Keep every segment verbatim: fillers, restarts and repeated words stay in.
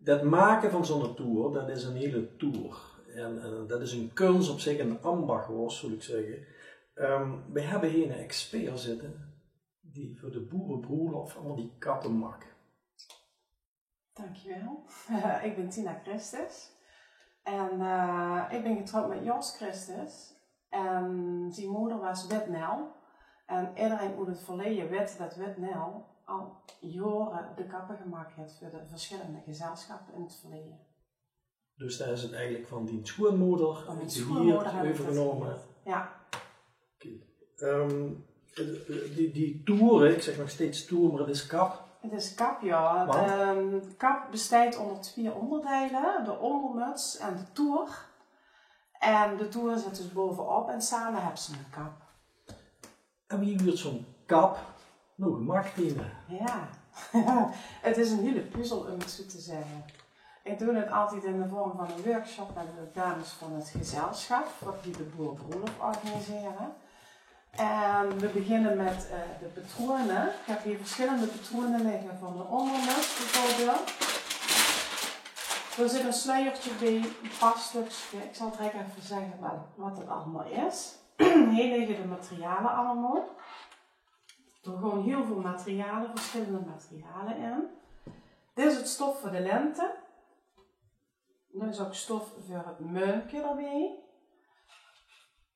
Het make van zoe'n toer, det is 'n hele toer. En, eh, det is 'n kuns op zich, 'n ambach, hoor, zal ik zegge. Ehm, we hebbe hier 'n expert zitte die veur de boerebroelof allemaol die kappe maak. Dankjewel. Ik bin Tina Christus. En, eh, ik bin getrouwd mit Jos Christus. En zien moder waas Wit Nel. En ederein oet 't verleje wit det Wit Nel al jaore de kappe gemaak haet veur de versjillende gezelsjappe in 't verleje. Dus det is 't eigelik van dien sjoeanmoder, van mien sjoeanmoder, die hier haet euvergenome. Ja. Oké. Ehm, die, die toer, ik zeg nog steeds toer, maar het is kap. Het is kap, ja. Want? Ehm, kap besteit oonder twieë oonderdeile, de oondermuts en de toer. En de toer zit dus bovenop en same hebbe ze 'n kap. En wie wuurt zoe'n kap noe gemaak, Tina? Ja, het is 'n hele puzzel, um 't zoe te zegge. Ik doon 't altied in de vorm van 'n workshop mit de dames van 't gezelsjap, wat die de boerebroelof organisere. En we beginne mit, eh, de patroene. Ik heb hier versjillende patroene ligge van 'n oondermuts beveurbeeld. D'r zit 'n sluiertje bie, 'n passtukske. Ik zal direk effe zegge wat, wat 't allemaol is. Hier ligge de materiale allemaol. D'r gaon hiel väöl materiale, versjillende materiale in. Dit is 't stof veur de lente. D'r is ouk stof veur 't meunke d'rbie.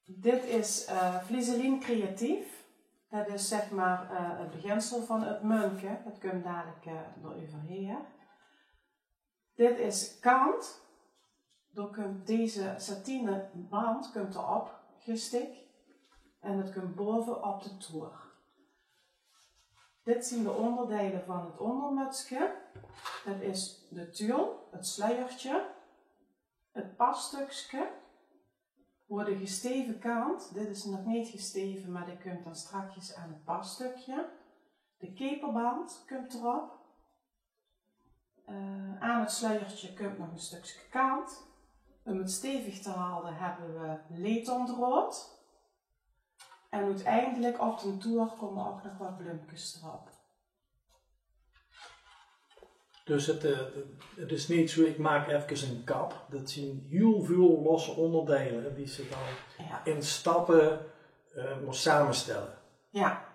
Dit is, eh, Vliezelien Creatief. Det is, zeg maar, eh, 't beginsel van 't meunke. Det kump dalik, eh, d'r euverheer. Dit is kant. Dao kump deze satiene band kump d'r op gestik. En det kump bove op de toer. Dit zien de oonderdeile van 't oondermutske. Det is de tuul, 't sluiertje, 't passtukske, wo de gesteve kant, dit is nog neet gesteve, maar dit kump dan strakjes aan 't passtukje. De keperband kump d'rop. Eh, aan 't sluiertje kump nog 'n stukske kant. Um 't stevig te halde hebbe we letondraod. En oeteindelik op den toer kómme ouk nog wat bleumkes d'rop. Dus het, eh, het is neet zoe, ik maak efkes 'n kap. Det zien hiel väöl losse oonderdeile die se dan in stappe, eh, mós samestelle. Ja.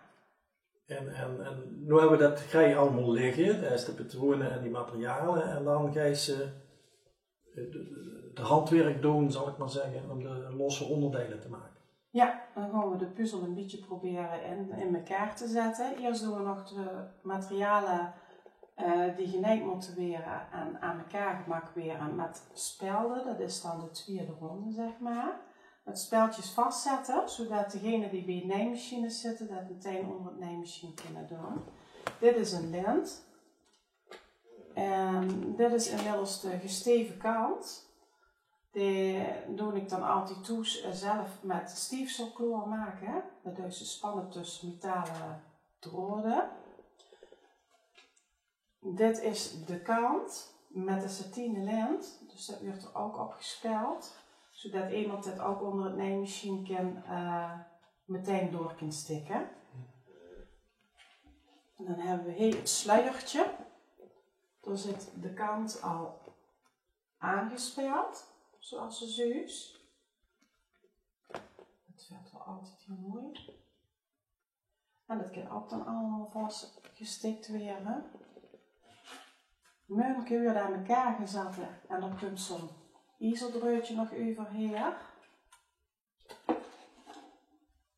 En, en, en noe hebbe we det grie allemaol ligge. Det is de patroene en die materiale. En dan geis se, eh, de, de handwerk doon, zal ik maar zegge, um de losse oonderdeile te make. Ja, dan gaon we de puzzel 'n bietje probere in, in mekaar te zette. Iers doon we nog de materiale, eh, die genejd mótte waere en aan mekaar gemaak waere mit spelde. Det is dan de twiede ronde, zeg maar. Mit speldjes vaszette, zoedet degene die bie 't neimachine zitte, det metein oonder 't neimachine kinne doon. Dit is 'n lint. En dit is inmiddels de gesteve kant. Die doon ik dan altied thoes, eh, zelf mit stiefsel klaormake. Det duis se spanne tösse metale draode. Dit is de kant mit de satiene lint, dus det wuurt d'r ouk op gespeld, zoedet emes det ouk oonder 't neimachine kin, eh, metein door kin stikke. En dan hebbe we hie 't sluiertje. Dao zit de kant al aangespeld, zoeas se zuus. 't Wurt waal altied hiel moei. En det kin ouk dan allemaol vasgestikt waere. Meunke wuurt aan mekaar gezatte en dao kump zoe'n iezeldreudje nog euverheer.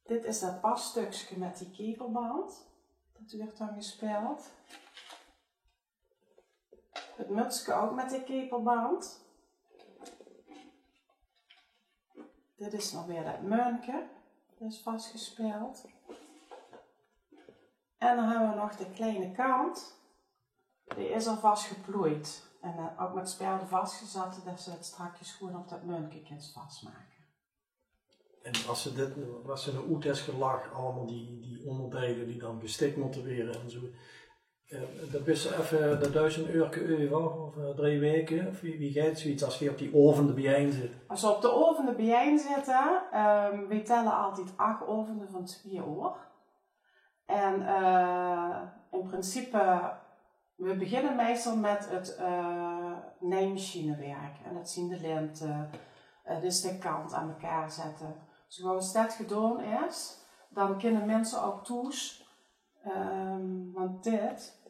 Dit is det passtukske mit die keperband. Det wuurt dan gespeld. 't Mutske ouk mit de keperband. Dit is nog weer det meunke. Det is vasgespeld. En dan hebbe we nog de kleine kant. Die is al vasgeploeid. En, eh, ouk mit spelde vasgezatte, det se 't strakjes gewoen op det meunke kins vasmake. En as se dit, as se noe oet hes gelag, allemaol die, die oonderdeile die dan gestikt mótte waere en zoe. Eh, det bis se effe, det duis se 'n uurke euver, of, eh, drie waeke, of wie, wie geit zoeiets as se op die aovende biejein zits? As we op de aovende biejein zitte, ehm, we telle altied ach aovende van twieë oor. En, eh, in principe, we beginne meistal mit 't, eh, Nijmachine werk. En det zien de lente, eh, dus de kant aan mekaar zette. Zoewie es det gedaon is, dan kinne minse ouk thoes, ehm, want dit,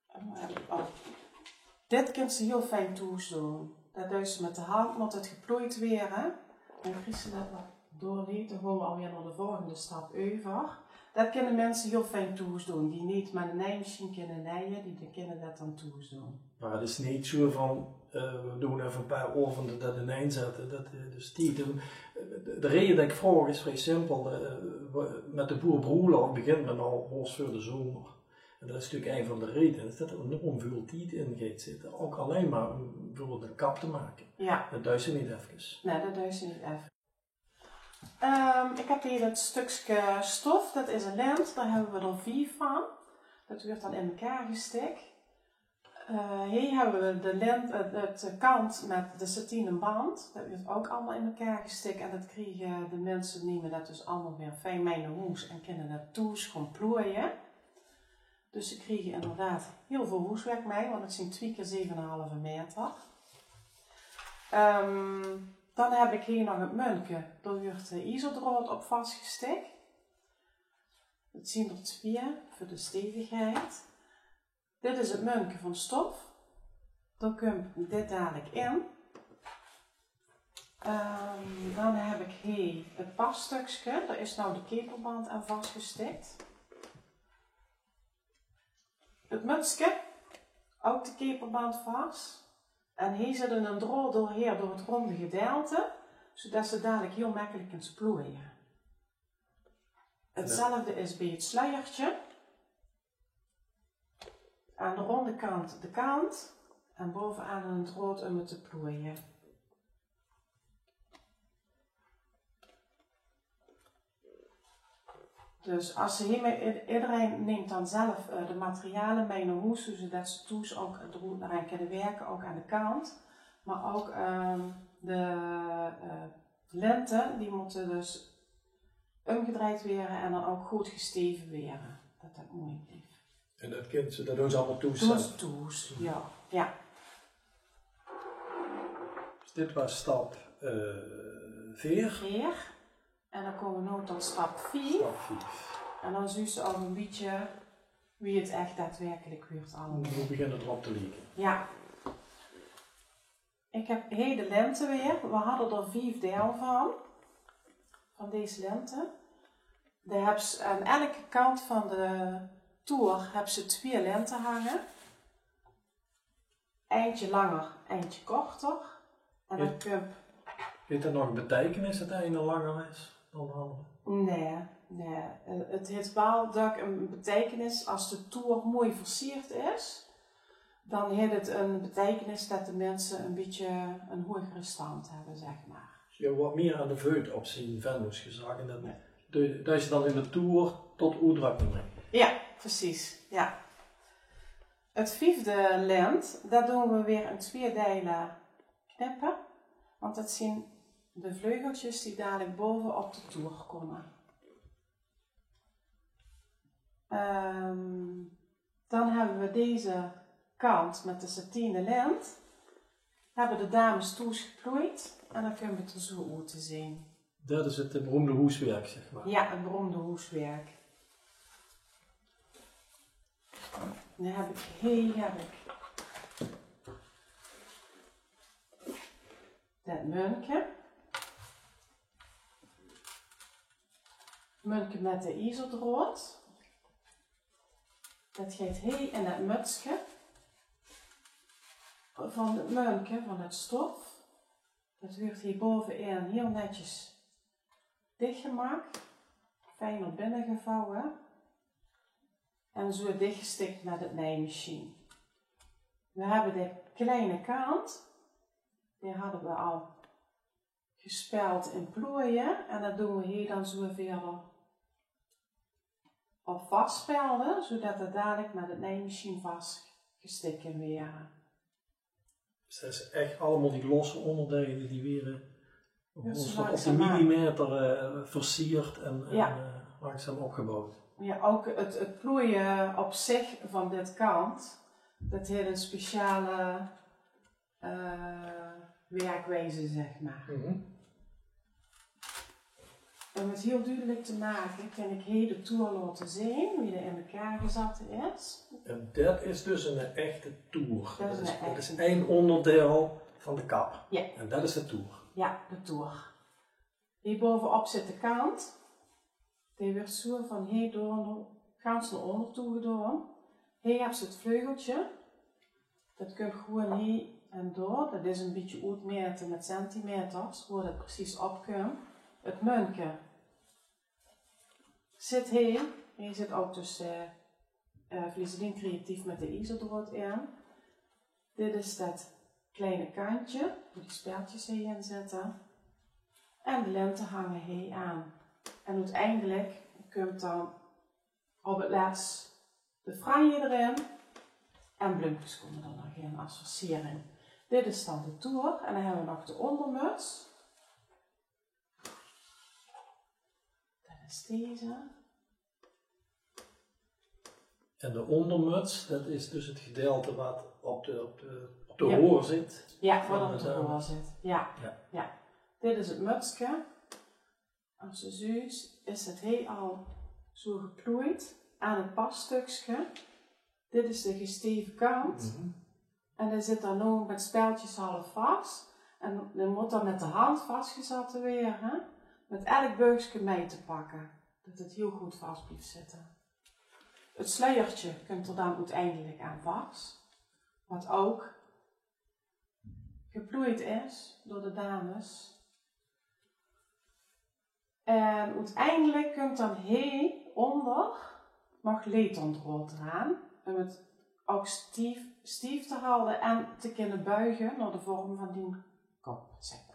oh, heb ik al. Dit kinne ze hiel fijn thoes doon. Det duis ze met de hand, mót het geploeid waere. En Christine, det doorliet, dan gaon we alweer nao de volgende stap euver. Det kinne minse hiel fijn thoes doon. Die neet met ein nijmachine kinne nije, die, die kinne det dan thoes doon. Maar het is neet zoe van, eh, we doon effe ein paar aovende det inein zette. Det, eh, dus tied. Eh, de, de reje det ik vraog is vrij simpel. Eh, we, met de boerebroelof begint men al haos veur de zomer. En det is natuurlik ein van de reje, is det d'r enorm väöl tied in geit zitte. Ouk allein maar om bieveurbeeld ein kap te make. Ja. Det duis se neet efkes. Nee, det duis se neet efkes. Ehm, ik heb hie het stukske stof, det is ein lint, dao hebbe we d'r vief van. Det wuurt dan in mekaar gestik. Eh, hie hebbe we de lint, eh, het kant met de satiene band. Det wuurt ouk allemaol in mekaar gestik en det kriege de minse, neme det dus allemaol weer fijn mei nao hoes en kinne det thoes gaon ploeie. Dus ze kriege inderdaad hiel väöl hoeswerk mei, want het zien twie kier zeve en ein halve meter. Ehm, dan heb ik hie nog het munke, dao wuurt de iezeldraod op vasgestik. Het zien d'r twie veur de stevigheid. Dit is het munke van stof. Dao kump dit dalik in. Ehm, dan heb ik hie het passtukske. Dao is now de keperband aan vasgestik. Het mutske, ouk de keperband vas. En hie zit ein draod doorhaer door het ronde gedeilte, zoedet ze dalik hiel mekkelik kins ploeie. Hetzelfde is bie het sluiertje. Aan de ronde kant de kant en baovenaan ein draod um het te ploeie. Dus as ze hie mei, ederein neemt dan zelf, eh, de materiale mei nao hoes, zoedet ze thoes ouk d'roet nao kinne werke, ouk aan de kant. Maar ouk, ehm, de, eh, linte, die mótte dus umgedreid waere en dan ouk good gesteve waere, det det moei blief. En det kint ze, det doon ze allemaol thoes zelf? Doon ze thoes, ja. Ja. Dus dit waas stap, eh, veer. Veer. En dan kome we now tot stap vief. Stap vief. En dan zuus se al ein bietje wie het ech daadwerkelik wuurt allemaol. Wie begint het d'rop te lieke? Ja. Ik heb hie de linte weer. We hadde d'r vief deil van. Van deze linte. Dao hebs aan elke kant van de toer hebs se twie linte hange. Eintje langer, eintje korter. En dan kump... Heet det nog ein beteikenis det de eine langer is dan de andere? Nee, nee. Eh, het heet waal dök ein beteikenis as de toer moei versierd is. Dan heet het ein beteikenis det de minse ein bietje ein hoegere stand hebbe, zeg maar. Dus je wat mier aan de veut op zien Venloos gezag en det, det is dan in de toer tot oetdrökking bringe. Ja, precies. Ja. Het viefde lint, det doon we weer in twie deile knippe. Want det zien de vleugeltjes die dalik baove op de toer kome. Ehm, dan hebbe we deze kant met de satiene lint. Hebbe de dames thoes geploeid en dan kump het d'r zoe oet te zien. Det is het, eh, beroemde hoeswerk, zeg maar. Ja, het beroemde hoeswerk. Dan heb ik hie, heb ik det munke. Munke met de iezeldraod. Det geit hie in het mutske van het munke, van het stof. Det wuurt hie baovenin hiel netjes dichgemaak. Fijn nao binne gevouwe. En zoe dichgestik met het nijmachien. We hebbe de kleine kant. Die hadde we al gespeld in ploeie. En det doon we hie dan zoe wiejer op vasspelde, zoedet het dalik met het nijmachien vasgestik kin waere. Dus det is ech allemaol die losse óngerdeile die waere op de millimeter, eh, versierd en, en, eh, langzaam opgebouwd. Ja, ouk het, het ploeie op zich van dit kant, det heet ein speciale eh, werkwijze, zeg maar. Om het heel duidelijk te maken, kan ik hier de toer laten zien, wie die in elkaar gezet is. En dat is dus een echte toer. Dat is dat, is, een dat is echte één onderdeel van de kap. Ja. En dat is de toer. Ja, de toer. Hier bovenop zit de kant. Die wordt zo van hier door, gans naar onder toe gedaan. Hier heb je het vleugeltje. Dat komt gewoon hier en door. Dat is een beetje oetmeten met centimeters, hoe dat precies opkomt. Het munke zit hier. Hier zit ook dus eh uh, Vliezelien Creatief met de iezeldraad in. Dit is dat kleine kantje, waar die speltjes hier in zitten. En de lente hangen hier aan. En uiteindelijk komt dan op het laatst de franje erin. En bloempjes komen er nog in als versiering. Dit is dan de toer. En dan hebben we nog de ondermuts. Dat is deze. En de ondermuts, dat is dus het gedeelte wat op de, op de, op de Ja. hoor zit. Ja, Van wat de op de dame. Hoor zit. Ja. Ja. Ja. Dit is het mutske. Als je zuut, is het heel al zo geploeid aan het passtukske. Dit is de gesteve kant. Mhm. En die zit dan nog met speltjes half vast. En die moet dan met de hand vastgezet worden. Met elk beugske mee te pakken. Dat het heel goed vast blijft zitten. Het sluiertje komt er dan uiteindelijk aan vast. Wat ook geploeid is door de dames. En uiteindelijk komt dan hieronder nog letondraad eraan. Om het ook stief, stief te houden en te kunnen buigen naar de vorm van die kop, zeg maar.